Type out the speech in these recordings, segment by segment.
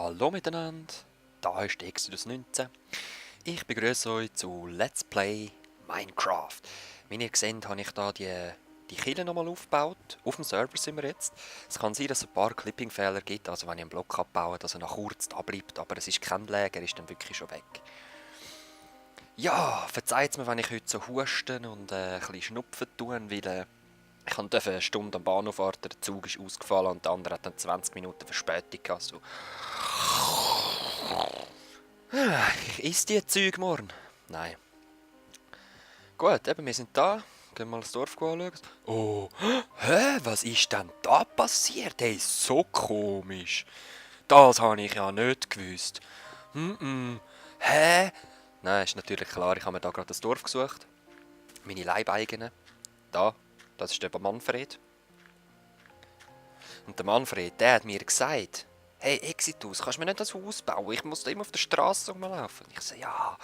Hallo miteinander, da ist Exodus 19. Ich begrüße euch zu Let's Play Minecraft. Wie ihr seht, habe ich da die Kille nochmal aufgebaut. Auf dem Server sind wir jetzt. Es kann sein, dass es ein paar Clipping-Fehler gibt, also wenn ich einen Block abbaue, dass er nach kurz da bleibt, aber es ist kein Lag, er ist dann wirklich schon weg. Ja, verzeiht mir, wenn ich heute so husten und ein bisschen schnupfen tue, weil ich durfte eine Stunde am Bahnhof warten, der Zug ist ausgefallen und der andere hat dann 20 Minuten Verspätung gehabt. So. Ich esse die Zeug morgen. Nein. Gut, eben, wir sind da. Gehen mal das Dorf anschauen. Oh, hä? Was ist denn da passiert? Hey, so komisch. Das habe ich ja nicht gewusst. Hä? Nein, ist natürlich klar, ich habe mir da gerade das Dorf gesucht. Meine Leibeigenen. Da, das ist der Manfred. Und der Manfred, der hat mir gesagt, hey Exitus, kannst du mir nicht das Haus bauen? Ich muss da immer auf der Straße rumlaufen. Ich so, ja,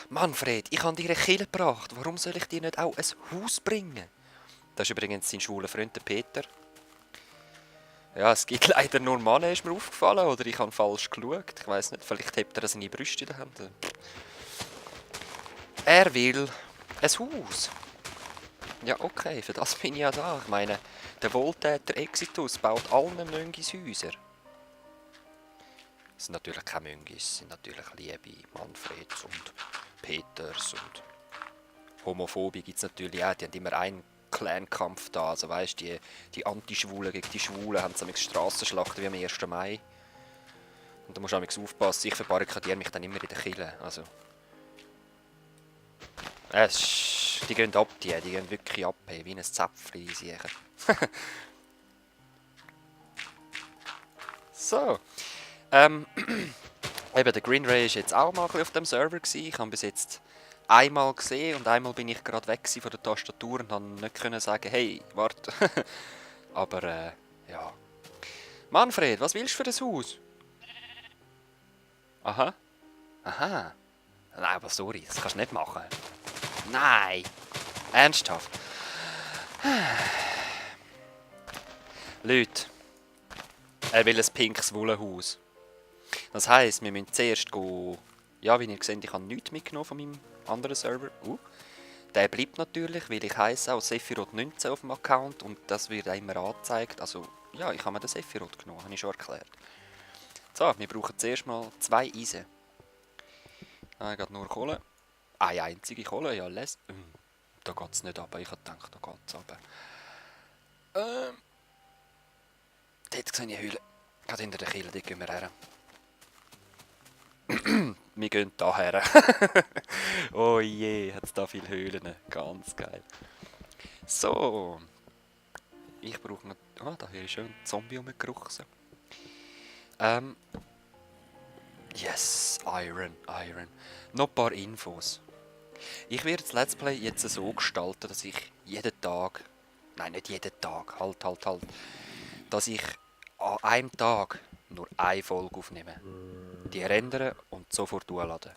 Manfred, ich habe dir eine Kille gebracht. Warum soll ich dir nicht auch ein Haus bringen? Das ist übrigens sein schwuler Freund, der Peter. Ja, es gibt leider nur Männer, ist mir aufgefallen. Oder ich habe falsch geschaut. Ich weiß nicht, vielleicht hebt er seine Brüste in der Hand. Er will ein Haus. Ja, okay, für das bin ich ja da. Ich meine, der Wohltäter Exitus baut allen Möngis Häuser. Es sind natürlich keine Möngis, es sind natürlich liebe Manfreds und Peters und Homophobie gibt es natürlich auch. Die haben immer einen Clan-Kampf da. Also weißt du, die Anti-Schwulen gegen die Schwulen haben so Strassenschlachten wie am 1. Mai. Und da musst du auch aufpassen, ich verbarrikadiere mich dann immer in der Kille. Also. Die gehen ab, die gehen wirklich ab, hey, wie ein Zäpfchen, die Siechen. So. Eben, der Green Ray war jetzt auch mal auf dem Server gewesen. Ich habe bis jetzt einmal gesehen und einmal bin ich gerade weg von der Tastatur und konnte nicht können sagen, hey, warte. Aber, ja. Manfred, was willst du für das Haus? Aha. Aha. Nein, aber sorry, das kannst du nicht machen. Nein. Ernsthaft. Leute, er will ein pinkes Wollenhaus. Das heisst, wir müssen zuerst gehen. Ja, wie ihr seht, ich habe nichts mitgenommen von meinem anderen Server. Der bleibt natürlich, weil ich heisse auch Sephiroth 19 auf dem Account und das wird auch immer angezeigt. Also, ja, ich habe mir den Sephiroth genommen, habe ich schon erklärt. So, wir brauchen zuerst mal 2 Eisen. Ich habe nur Kohle. Eine einzige Kohle, ja, da geht es nicht runter, ich habe gedacht, da geht es runter. Dort sehe ich eine Höhle. Gerade hinter der Kille, dort gehen wir her. Wir gehen da her. Oh je, hat es da viele Höhlen. Ganz geil. So. Ich brauche noch... Ah, da hier ist schön ein Zombie rumgekruchsen. Yes, Iron. Noch ein paar Infos. Ich werde das Let's Play jetzt so gestalten, dass ich jeden Tag... Nein, nicht jeden Tag. Halt. Dass ich an einem Tag nur eine Folge aufnehme. Die rendern und sofort hochladen.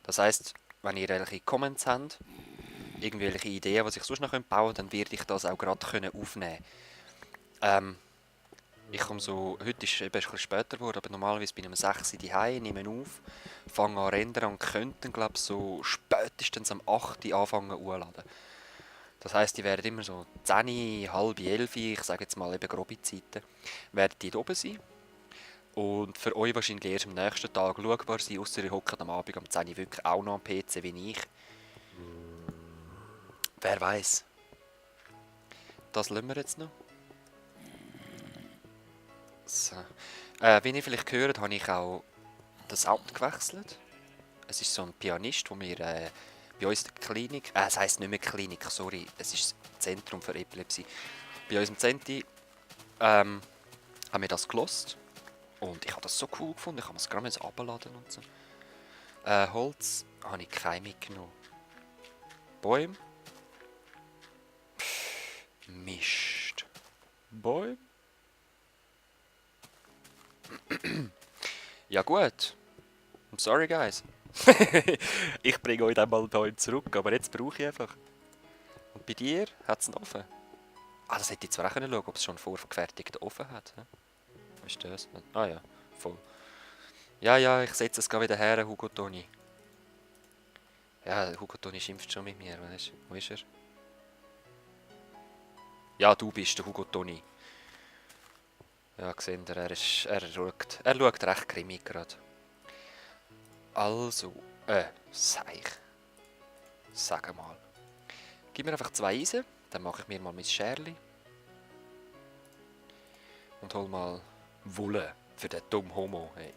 Das heisst, wenn ihr irgendwelche Comments habt, irgendwelche Ideen, was ich sonst noch bauen könnte, dann werde ich das auch gerade aufnehmen können. Ich komme so, heute ist es ein bisschen später geworden, aber normalerweise bin ich um 6 Uhr daheim, nehme auf, fange an rendern und könnte, glaube ich, so spätestens am 8 Uhr anfangen hochladen. Das heisst, die werden immer so 10, halb 11, ich sage jetzt mal eben grobe Zeiten, werden die oben sein. Und für euch wahrscheinlich erst am nächsten Tag schaubar sein, ausser ihr hockt am Abend um 10 Uhr wirklich auch noch am PC wie ich. Wer weiß. Das lassen wir jetzt noch. So. Wie ihr vielleicht gehört, habe ich auch das Auto gewechselt. Es ist so ein Pianist, der mir bei uns in der Klinik... es heisst nicht mehr Klinik, sorry. Es ist das Zentrum für Epilepsie. Bei uns im Zentrum haben wir das gelost. Und ich habe das so cool gefunden, ich habe es gerade runterladen und so. Holz habe ich kein mitgenommen. Bäume. Mist. Bäume. Ja gut. I'm sorry guys. Ich bringe euch dann mal Bäume zurück, aber jetzt brauche ich einfach. Und bei dir hat es einen Ofen. Ah, das hätte ich zwar auch schauen können, ob es schon einen vorgefertigten Ofen hat. Was ist das? Ah ja, voll. Ja, ja, ich setze es gerade wieder her, Hugo Toni. Ja, Hugo Toni schimpft schon mit mir, weißt du? Wo ist er? Ja, du bist der Hugo Toni. Ja, seht ihr, er schaut recht grimmig gerade. Also, Seich. Sag mal. Gib mir einfach 2 Eisen, dann mache ich mir mal mein Scherli. Und hol mal Wolle für den dummen Homo. Hey.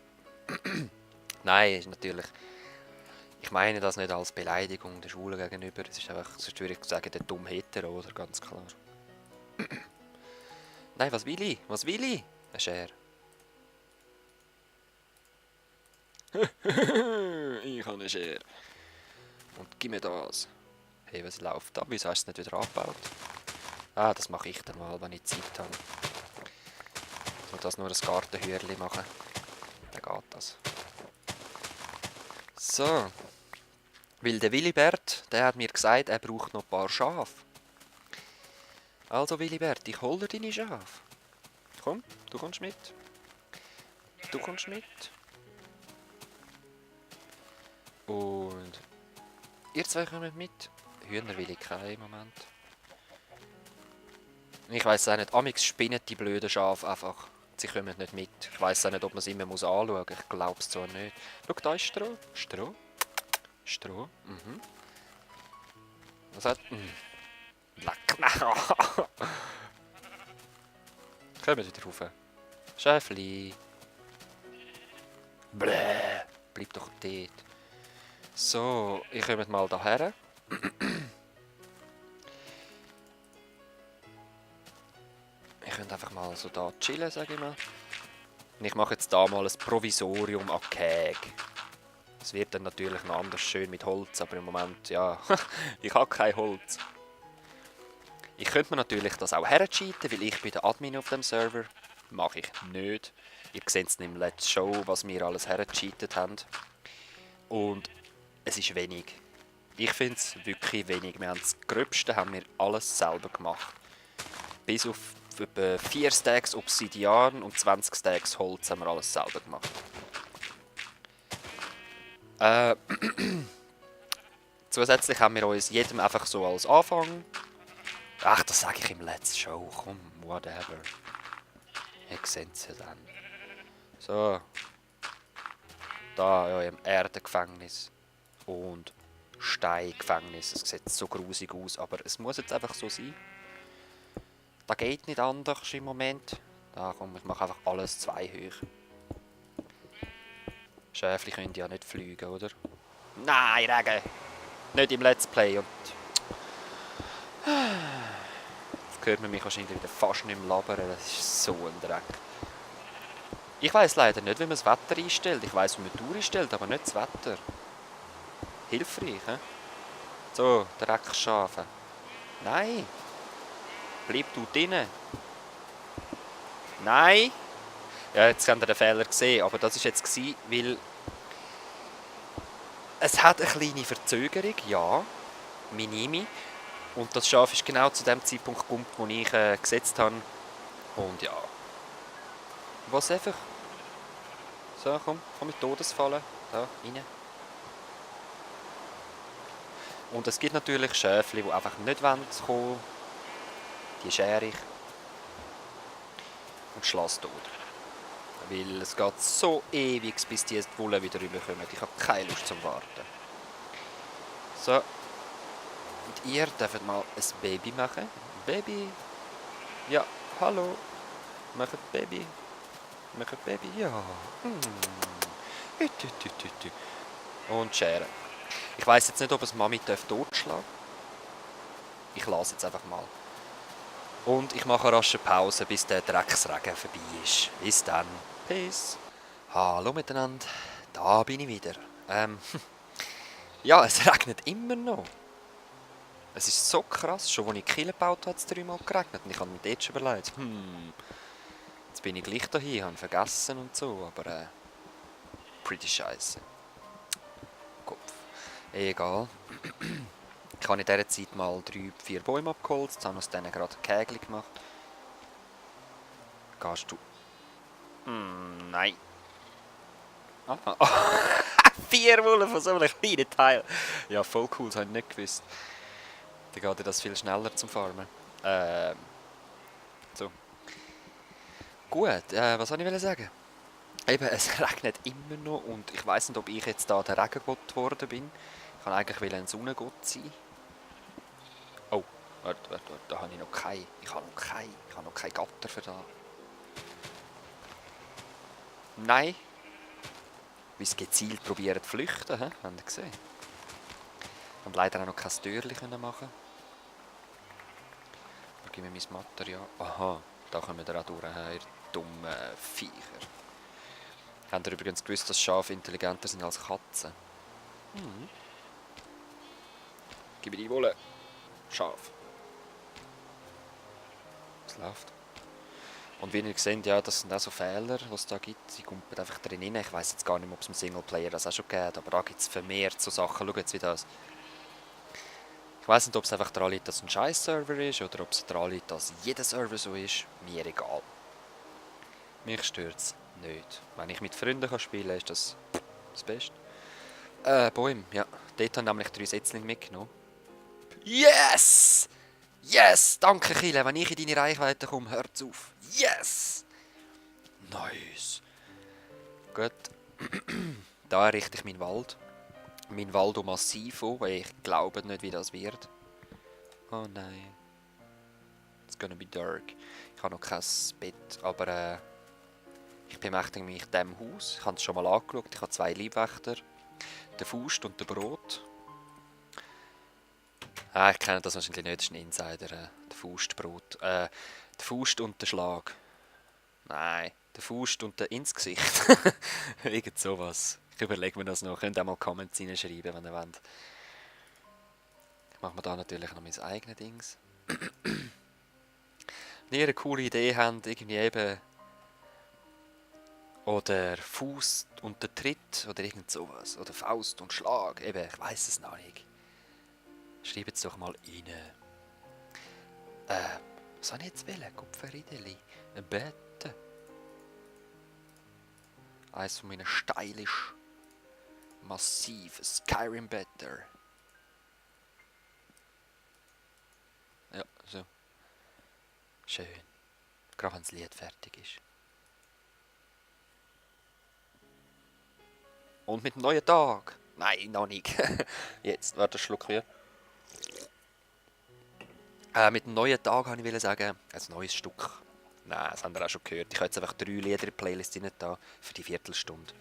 Nein, ist natürlich. Ich meine das nicht als Beleidigung der Schwulen gegenüber. Es ist einfach, sonst würde ich sagen, der dumme Hetero, oder? Ganz klar. Nein, was will ich? Was will ich? Ein Scher. Ich habe einen Scher. Und gib mir das. Hey, was läuft da? Wieso hast du es nicht wieder abgebaut? Ah, das mache ich dann mal, wenn ich Zeit habe. Ich muss das nur ein Gartenhüerli machen. Dann geht das. So. Weil der Willibert, der hat mir gesagt, er braucht noch ein paar Schafe. Also Willibert, ich hole dir deine Schafe. Komm, du kommst mit. Du kommst mit. Und ihr zwei kommt mit. Hühner will ich keinen Moment. Ich weiss auch nicht, amix spinnen die blöden Schafe einfach. Sie kommen nicht mit. Ich weiss auch nicht, ob man sie immer anschauen muss. Ich glaube es zwar nicht. Schau, da ist Stroh. Stroh. Stroh. Mhm. Was hat... Leck. Kommen wieder rauf. Schäfli. Bläh. Bleib doch dort. So, ich komme mal daher. Ich könnte einfach mal so da chillen, sage ich mal. Und ich mache jetzt da mal ein Provisorium an Käg. Es wird dann natürlich noch anders schön mit Holz, aber im Moment, ja, ich habe kein Holz. Ich könnte mir natürlich das auch hercheaten, weil ich bin der Admin auf dem Server. Mache ich nicht. Ihr seht es im Let's Show, was wir alles hergecheatet haben. Und es ist wenig. Ich finde es wirklich wenig. Wir haben das Gröbste haben wir alles selber gemacht. Bis auf etwa 4 Stacks Obsidian und 20 Stacks Holz haben wir alles selber gemacht. Zusätzlich haben wir uns jedem einfach so als Anfang... Ach, das sage ich im Let's Show. Komm, whatever. Ihr seht es ja dann. So. Da, ja, im Erdengefängnis. Und Steingefängnis. Es sieht so grusig aus, aber es muss jetzt einfach so sein. Das geht nicht anders im Moment. Da komm, ich mache einfach alles 2 hoch. Schäfli können ja nicht fliegen, oder? Nein, Regen! Nicht im Let's Play und... Jetzt hört man mich wahrscheinlich wieder fast nicht mehr labern. Das ist so ein Dreck. Ich weiss leider nicht, wie man das Wetter einstellt. Ich weiss, wie man die Uhr einstellt, aber nicht das Wetter. Hilfreich, hä? So, Dreckschafe. Nein! Bleib du drinnen! Nein! Ja, jetzt habt ihr den Fehler gesehen, aber das war jetzt, weil... Es hat eine kleine Verzögerung, ja. Minimi. Und das Schaf ist genau zu dem Zeitpunkt gekommen, wo ich gesetzt habe. Und ja. Was einfach? So, komm mit Todesfallen. Da, rein. Und es gibt natürlich Schäfli, die einfach nicht kommen wollen. Die schere ich. Und schlasse tot. Weil es geht so ewig, bis die Wolle wieder rüberkommen. Ich habe keine Lust zum Warten. So. Und ihr dürft mal ein Baby machen. Baby. Ja, hallo. Macht Baby. Macht Baby. Ja. Und scheren. Ich weiss jetzt nicht, ob es Mami totschlagen darf. Ich lasse jetzt einfach mal. Und ich mache eine rasche Pause, bis der Drecksregen vorbei ist. Bis dann. Peace. Hallo miteinander. Da bin ich wieder. Ja, es regnet immer noch. Es ist so krass. Schon als ich die Kille gebaut habe, hat es 3-mal geregnet. Und ich habe mir dort schon überlegt, jetzt bin ich gleich dahin, habe vergessen und so. Aber pretty scheiße. Kopf. Egal. Ich habe in dieser Zeit mal 3-4 Bäume abgeholzt. Jetzt habe ich aus denen gerade Kägel gemacht. Gehst du... nein. 4 Wolle von so einem kleinen Teil. Ja, voll cool, das habe ich nicht gewusst. Dann geht das viel schneller zum Farmen. So. Gut, was soll ich sagen? Eben, es regnet immer noch und ich weiss nicht, ob ich jetzt da der Regengott geworden bin. Ich kann eigentlich ein Sonnengott sein. Oh, warte, da habe ich noch keinen. Ich habe noch keinen Gatter für da. Nein. Wie es gezielt probieren zu flüchten, he? Habt ihr gesehen? Und leider auch noch kein Türchen machen. Da gebe ich mein Material. Aha, da kommen wir auch durch, ihr dummen Viecher. Habt ihr übrigens gewusst, dass Schafe intelligenter sind als Katzen? Mhm. Gib mir die Wolle. Schaf. Es läuft. Und wie ihr seht, ja, das sind auch so Fehler, die es da gibt. Sie kommen einfach drin rein. Ich weiss jetzt gar nicht mehr, ob es im Singleplayer das auch schon gibt, aber da gibt es vermehrt so Sachen. Schaut jetzt, wie das. Ich weiss nicht, ob es einfach daran liegt, dass es ein Scheiß-Server ist oder ob es daran liegt, dass jeder Server so ist. Mir egal. Mich stört es nicht. Wenn ich mit Freunden kann spielen kann, ist das das Beste. Bäume, ja. Dort haben nämlich 3 Setzlinge mitgenommen. Yes! Yes! Danke, Kille. Wenn ich in deine Reichweite komme, hört's auf. Yes! Nice. Gut. Da errichte ich meinen Wald. Mein Waldo Massivo, weil ich glaube nicht, wie das wird. Oh nein. It's gonna be dark. Ich habe noch kein Bett, aber ich bemächtige mich diesem Haus. Ich habe es schon mal angeschaut. Ich habe 2 Leibwächter. Den Faust und den Brot. Ich kenne das wahrscheinlich nicht, das ist ein Insider. Der Faustbrot. Der Faust und der Schlag. Nein, der Faust und der ins Gesicht. Irgend sowas. Ich überlege mir das noch. Könnt auch mal Comments reinschreiben, wenn ihr wollt. Ich mache mir da natürlich noch mein eigenes Dings. Wenn ihr eine coole Idee habt, irgendwie eben. Oder Faust und der Tritt oder irgend sowas. Oder Faust und Schlag. Eben, ich weiß es noch nicht. Schreibt es doch mal rein. Was soll ich jetzt wählen? Kupferideli. Ein Bett. Eins von meinen stylisch massiven Skyrim-Better. Ja, so. Schön. Gerade wenn das Lied fertig ist. Und mit dem neuen Tag. Nein, noch nicht. Jetzt, warte, einen Schluck wieder. Mit dem neuen Tag wollte ich sagen, ein neues Stück. Nein, das haben wir auch schon gehört. Ich habe jetzt einfach 3 Lieder in die Playlist rein da für die Viertelstunde.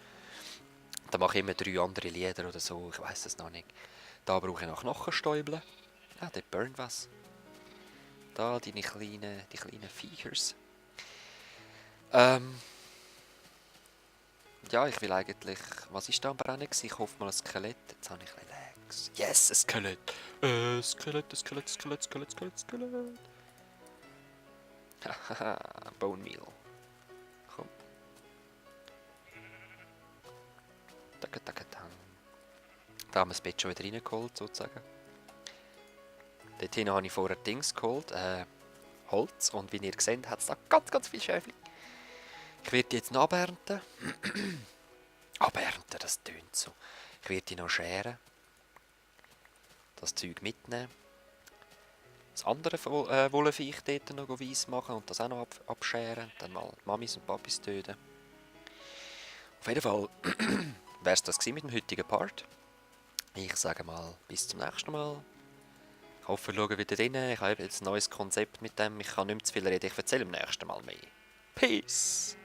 Da mache ich immer 3 andere Lieder oder so, ich weiß es noch nicht. Da brauche ich noch Knochenstäubel. Ja, dort burnt was. Da, die kleinen Viechers. Ja, ich will eigentlich... Was ist da am Brennen gewesen? Ich hoffe mal ein Skelett. Jetzt habe ich ein bisschen Lags. Yes, ein Skelett! Skelett. Hahaha, Bone Meal. Komm. Da haben wir das Bett schon wieder reingeholt, sozusagen. Dort hinten habe ich vorher Dings geholt, Holz. Und wie ihr seht, hat es da ganz viel Schäfchen. Ich werde die jetzt noch abernten. Abernten, das tönt so. Ich werde die noch scheren. Das Zeug mitnehmen. Das andere Wollenviech dort noch weiss machen und das auch noch abscheren. Dann mal Mamis und Papis töten. Auf jeden Fall wäre es das mit dem heutigen Part. Ich sage mal, bis zum nächsten Mal. Ich hoffe, ihr schaut wieder rein. Ich habe jetzt ein neues Konzept mit dem. Ich kann nicht mehr zu viel reden. Ich erzähle im nächsten Mal mehr. Peace!